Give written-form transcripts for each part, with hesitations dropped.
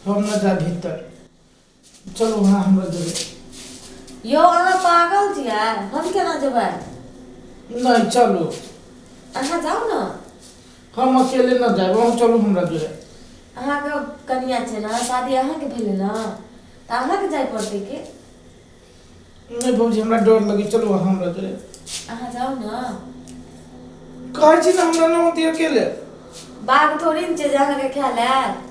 हम न जायब भीतर। चलू अहाँ हमरा जेबै। यौ अहाँ पागल छियै, हम केना जेबै? नहि चलू। अहाँ जाउ ने। हम अकेले न जायब, अहाँ चलू हमरा जोरे। अहाँके कनिया छै ने, शादी अहाँके भेलै ने, तऽ अहाँके जाय पड़तै की? नहि भौजी, हमरा डर लगे, चलू अहाँ हमरा जोरे। अहाँ जाउ ने। कहै छी ने हमरा नहि होती अकेले। बाघ थोड़ी ने छै जे अहाँके खाय लए।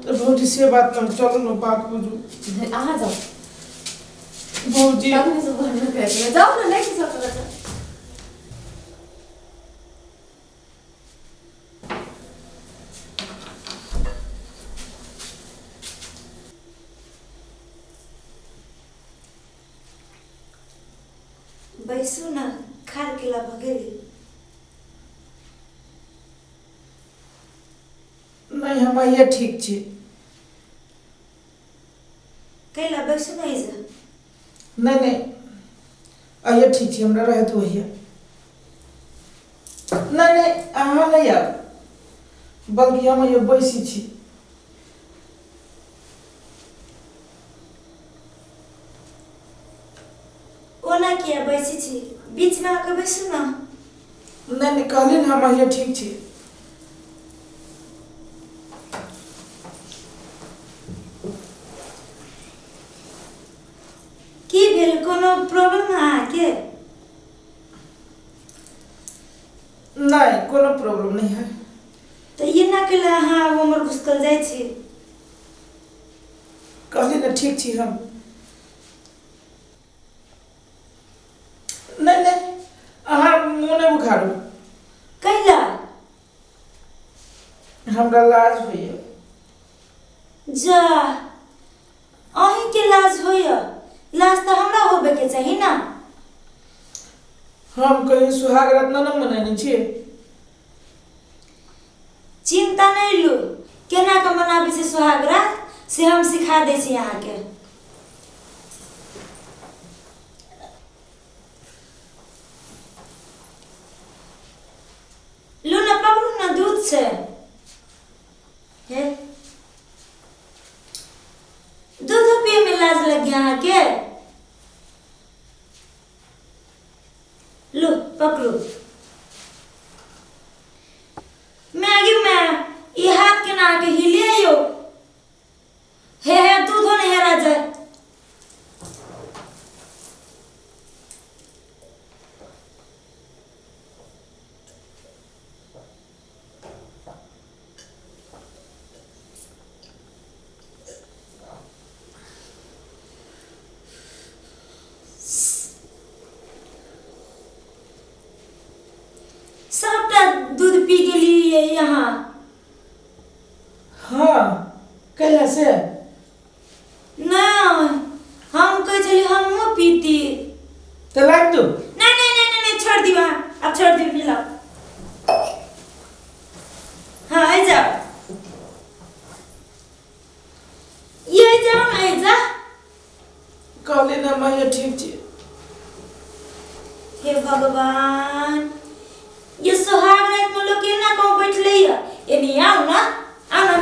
तऽ भौजी से बात नहि, चलू ने, बात बुझू। अहाँ जाउ। भौजी तखने से घरमे कहै छलै, जाउ ने, नहि किछो करत। बैसू ने, खार केला भऽ गेली। नहि, हम आइए ठीक छी। कैला, बैसू ने एहिजा। नहि नहि, आइए ठीक छी, हमरा रहै दू आइए। नहि नहि, अहाँ नहि आयब, बल्कि हम आइए बैसी छी। ओना किया बैसै छी? बीचमे आके बैसू ने। नहि नहि, कहली ने हम आइए ठीक छी। की भेल, कोनो प्रॉब्लम अहाँके? नहि, कोनो प्रॉब्लम नहि है। तऽ एना कैला अहाँ उमर घुसकल जाइ छी? कहली ने ठीक छी हम। नहि नहि, अहाँ मुँह नहि उघारू। कैला? हमरा लाज होइए। जा, अहीँके लाज होइए? लाज तऽ हमरा होबेके चाही ने। हम कहियो सुहाग रात नहि मनेने छी। चिन्ता नहि लू, केना कऽ मनाबै छै सुहाग रात से हम सिखा दै छी अहाँके। लू ने, पकड़ू ने, दूध छै। हे, दूध पिए में लाज लगी अहाँके? लू पकड़ू। मैगी मैं ई हाथ के ना के हिले आयो, हे हे, दूधो नहीं हेरा जाए। सबटा दूध पी गेलियै यहाँ? हाँ, कैला से? नहि, हम कहै छलियै हमहूँ पीती। तऽ लाग दू। नहीं नहीं नहीं नहीं नहीं, छोड़ दियो अहाँ, आब छोड़ दियो, मिलाओ। हाँ, आ जाओ, ये जाओ ना, आ जा। कहली ने मैया ठीक छी। हे भगवान, ये सोहाग रात में लोग केना कहूँ बैठले है। एनी आओ ना, आओ ना।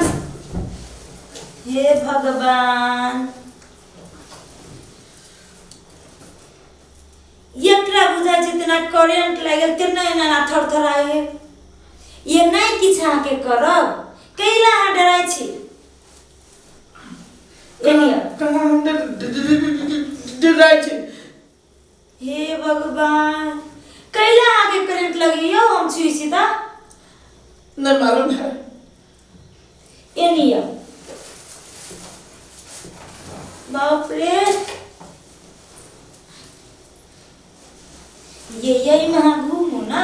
हे भगवान, एकरा बुझाइ छै तेना करेंट लागल, तेना एना एना थरथराइ है। ये नहि किछु अहाँके करब, कैला अहाँ डराइ छी? एनी आउ। कहाँ हम डराइ छी? हे भगवान, कैला अहाँके करेंट लगी यौ, हम छुई छी तऽ? नहि मालूम है। एनी आउ। बाप रे, ये यही में अहाँ घूमू ना।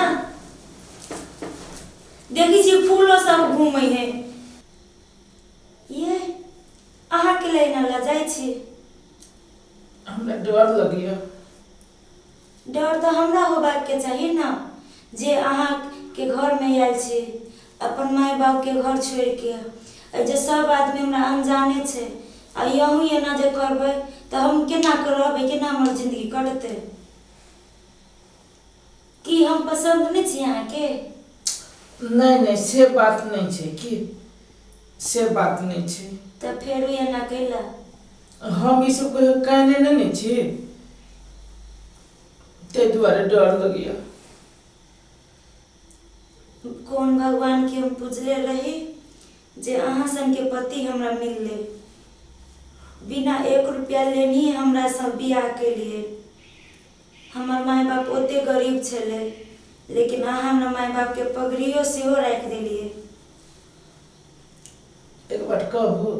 देखै छियै फूलो सब घूमै है। ये अहाँके लए ना लऽ जाइ छी। हमरा डर लगैया। डर तऽ हमरा होबाके चाही ने, जे अहाँके घरमे आयल छी अपन माय बापके घर छोड़िके, एहि जे सब आदमी हमरा अनजाने छै, आ अहूँ एना जे करबै तऽ हम केना कऽ रहबै, केना हमर जिन्दगी कटतै? की हम पसन्द नहि छी अहाँके? नहि नहि, से बात नहि छै। की से बात नहि छै। तऽ फेरो एना कैला? हम ई सब कहियो कयने नहि ने छी, ताहि दुआरे डर लगैया। कोन भगवान के हम पूजले रही जे अहाँ सनके पति हमरा मिललै। बिना एक रुपया लेनही हमरा सँ बियाह केलियै। हमर माय बाप ओते गरीब छलै, लेकिन अहाँ हमरा माय बापके पगड़ियो सेहो राखि देलियै। एक बात कहू?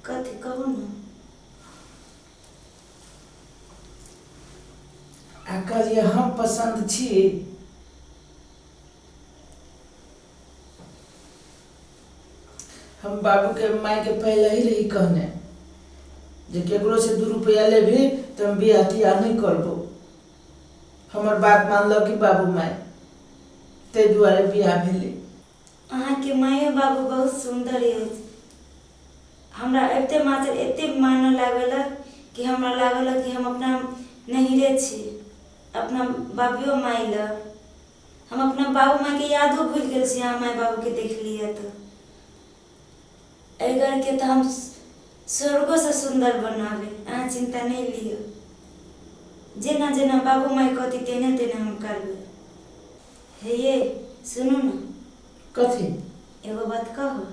कथी कहू ने। आ कहलियै हम पसन्द छी? हम बाबूके मायके पहिले ही रही कहने जे केकरो से 2 रुपया लेबही तऽ हम बियाह तियाह नहि करबो। हमर बात मानलक कि बाबू माय, ताहि दुआरे बियाह भेलै। अहाँके मायो बाबू बहुत सुन्दर अछि। हमरा अबिते मात्र एतेक मानऽ लागल कि हमरा लागल कि हम अपना नैहरे छी, अपना बाबियो माय लग। हम अपना बाबू मायके यादो भूलि गेल छी अहाँ माय बाबूके देखलियै तऽ। एहि घरके तऽ हम स्वर्गोसँ सुन्दर बनाबै, अहाँ चिन्ता नहि लिअ। जेना जेना बाबू माय कहती तेना तेना हम करबै। हे ये सुनू ने। कथी? एगो बात कहू?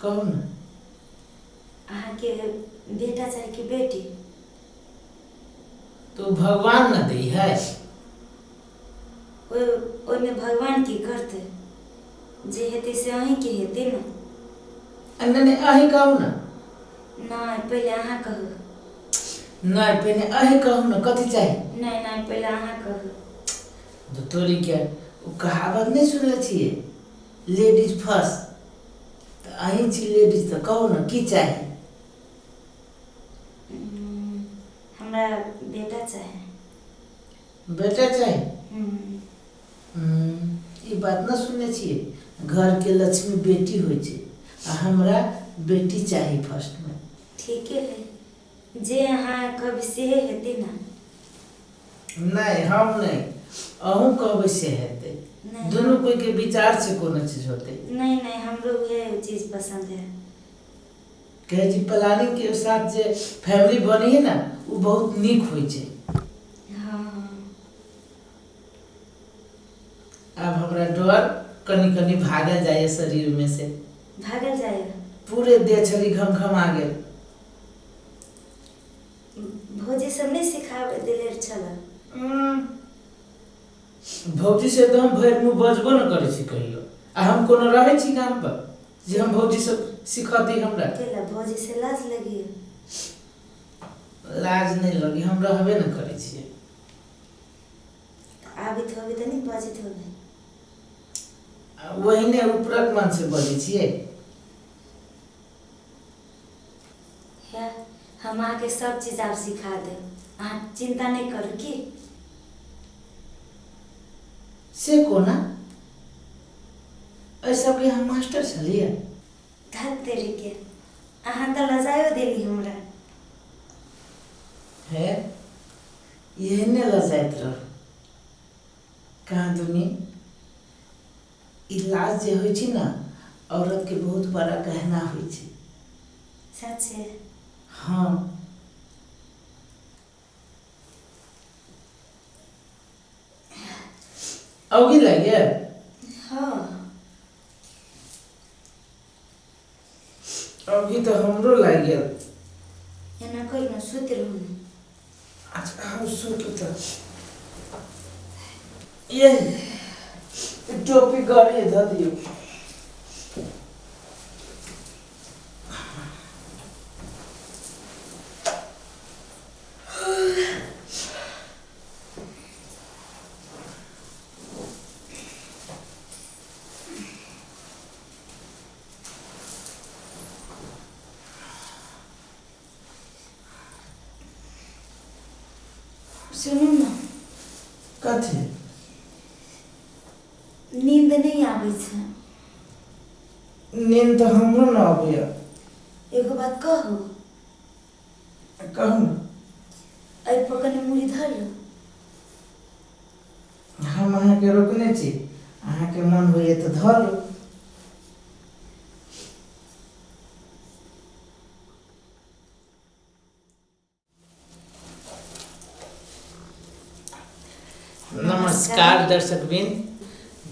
कहू ने। अहाँके बेटा चाही कि बेटी? तो भगवान न दै है। ओहिमे भगवान की करतै, जे हेतै से अहीँके हेतै ने। नहि नहि, अहीं कहू ने। नहि, पहिले अहाँ कहू। नहि, पहिने अहीं कहू ने, कथी चाही? नहि नहि, पहिले अहाँ कहू। तोरी के ओ कहावत नहि सुनले छियै, लेडीज फर्स्ट। तऽ अहीं छी लेडीज, तऽ कहू ने की चाही? हमरा बेटा चाही। बेटा चाही? ई बात न सुनने छियै, घरके लक्ष्मी बेटी होइ छै, आ हमरा बेटी चाही फर्स्टमे। ठीके है, जे अहाँ कहबै सेहे हेतै ने। नहि, हम नहि, अहूँ कहबै से हेतै। दुनू कोई के विचार से कोनो चीज होतै। नहीं नहीं, हमरो उहे चीज पसंद है। कहै छी प्लानिंग के साथ जे फैमिली बनी है ना, वो बहुत नीक होइ छै। हाँ। आब हमरा डर कनी कनी भागल जाइए शरीर में से। भागल जाइए? पूरे देह छली घमघमा गेल। भौजी सब नहीं सिखावे देले छल? भौजी से तऽ हम भरि मुँह बजबो न करै छी कहियो, आ हम कोनो रहै छी गाम पर जे हम भौजी सब सिखती हमरा। केला भौजी से लाज लगी? लाज नहीं लगी, हम रहबे न करै छियै। आबित होबे तऽ नहीं बजैत होबे? वही ऊपरक मन से बजै छियै। है, हम अहाँके सब चीज आब सिखा देब, अहाँ चिंता नहीं करू की। से कोना? एहि सबके हम मास्टर छलियै। धत तेरी के, अहाँ तऽ लजायो देली हमरा। है, एहने लजाइत रह कहाँ दुनी। ई लाज जे होइ छै ने, औरत के बहुत बड़ा गहना होइ छै। सच है? हाँ। औगी लागे? हाँ। अभी तऽ हमरो लागि गेल। एना करू ने, सुति रहू ने। अच्छा, हम सुतू तऽ। ये टोपी गड़ी धऽ दियौ। सुनू ने। कथी? नींद नहीं आबै छै। नींद तऽ हमरो न अबैया। एगो बात कहू? कहू ने। एहि पर कनि मुड़ी धर लू। हम अहाँके रोकने छी, अहाँके मन होइए तऽ धऽ लू। नमस्कार दर्शकबिन।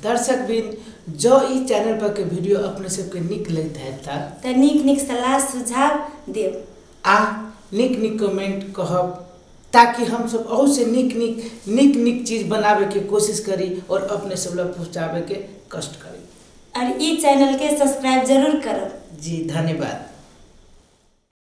दर्शकबिन, जो ई चैनल पर के वीडियो अपने सबके नीक लगैत है तऽ नीक नीक सलाह सुझाव देब आ नीक नीक कमेंट कहब, ताकि हम सब अहू से नीक नीक नीक नीक चीज बनावे के कोशिश करी और अपने सब लग पहुँचावे के कष्ट करी। और ई चैनल के सब्सक्राइब जरूर करब। जी धन्यवाद।